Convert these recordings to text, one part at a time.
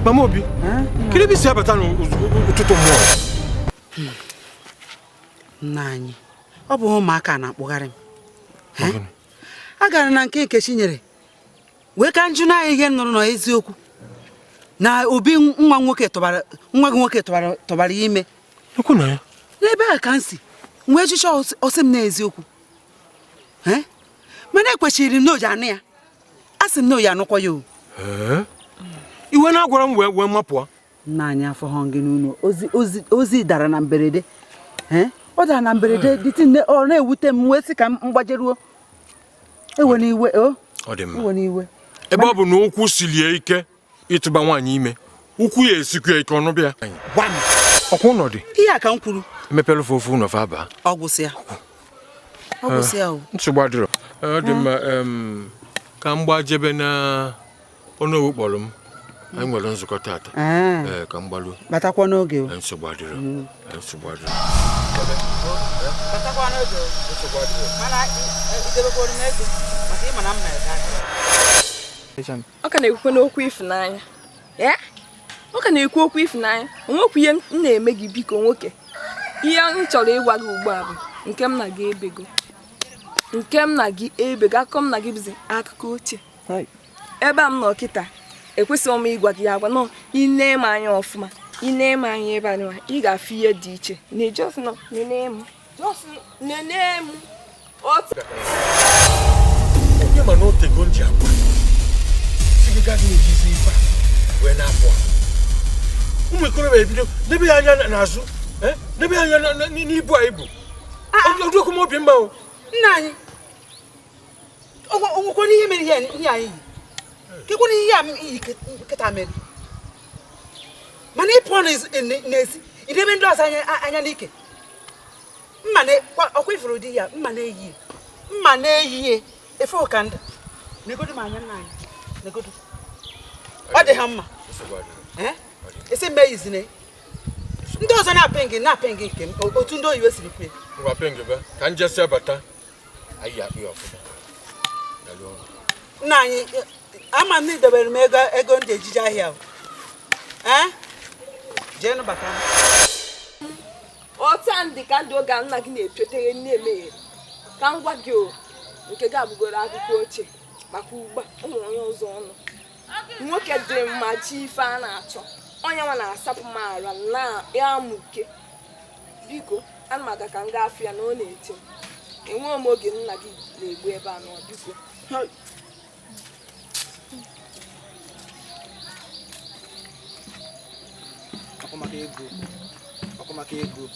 Mama Obi, kedu ebe i si abata n'ụtụtụ mmụọ? Nna anyị, ọ bụ ụmụaka na-akpụgharị m. A gara na nke Nkechinyere wee ka njụ na ihe nụrụ na eziokwu na Obi nwa nwoke tụbara nwa gị nwoke tụbara ya ime. N'ebe a ka m si nwee echiche ọ sị m na eziokwu. Mana ekwesịrị m na o ji anụ ya, a sị m na o ji anụkwa ya o. Iwe na-agwara m wee mapụọ. Nna anyị, afọ hụ gị n'ụlọ ozi dara na mberede. Ọ dara na mberede dịtị ọ na-ewute m wee sị ka m gbajeruo. Ewe n'iwe o. Ọ dị mma. Ewe n'iwe. Ebe ọ bụ na ụkwụ silie ike ịtụba nwaanyị ime, ụkwụ ya esikwa ike ọnụ bịa. Ọkwa ụlọ dị. Ihe a ka m kwuru. Emepere ofe ụlọ fa baa. Ọ gwụsịa. Ọ gwụsịa o. Nsogbu adịrọ. Ọ dị mma, ka m gbajebe na Onowu kpọrọ m. Anyị nwere nzukọ tata. Ee, ka m gbaluo. Batakwa n'oge o. Nsogbu adịrọ. Nsogbu adịrọ. Batakwa n'oge o. Nsogbu adịrọ. Mana idebekwara m ego maka ịma na m mere ka. Ọ ka na-ekwukwe n'okwu ịfụnanya. Ọ ka na-ekwu okwu ịfụnanya. O nwekwa ihe m na-eme gị biko nwoke. Ihe m chọrọ ịgwa gị ugbu a bụ nke m na gị ebego. Nke m na gị ebego, akụkọ m na gị bụzi akụkọ ochie. Ebe a m nọ kịta, ekwesịghị m ịgwa gị agwa nọ ine m anya ọfụma. Ine m anya ebe a nwa, ị ga-afụ ihe dị iche. Na just nọ nene m. Just nene m. Onye ma na otego nji agwa. Sị gị gaghị ejizi ife a wee na-apụ. Ụmụ ikorobịa ebido debe ya anya n'azụ, debe ya anya n'ibu a ibu. Ọdụkwu m obi mma o. Nna anyị, onwekwana ihe mere ihe anyị yi. Kekwana ihe a iyi kịta mere. Mana ị pụọ n'ezi, idebe ndị ọzọ anya n'ike. Mma na ọkwa ifuru di ya, mma na-eyi. Mma na-eyi efe ụka ndụ. Negodu m anya nna anyị. Negodu. Ọ dị ha mma. Esi mgbe eyizine. Ndị ọzọ na-apị gị nke m otu ndị oyibo siri kwue. Ngwa pị gị be ka m jesi abata. Anyị akpị ọfụma. Nna anyị, ama m na idebere m ego ndị ejije ahịa o. Jee nụbata m. Ọta ndị ka ndị oge nna gị na-epioteghe na-emeghe. Ka m gwa gị o, nke gị abụgoro akụkọ ochie maka ugbu a ụmụ onye ọzọ ọnụ. Nwoke dị mma chi ife a na-achọ. Onye nwa na-asapụ m ara na ya amụke. Biko, ana m aga ka m gaa afọ ya na ọ na-eche m. Enweghị m oge nna gị na-egbu ebe a nọ, biko. Ọkụ maka ego.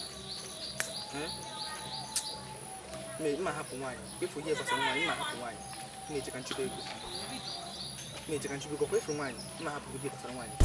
Mma hapụ nwaanyị, efu ihe gbasara nwaanyị, mma hapụ nwaanyị, na-eche ka nchụba ego. Na-eche ka nchụba ego, kwa efu nwaanyị, mma hapụ ihe gbasara nwaanyị.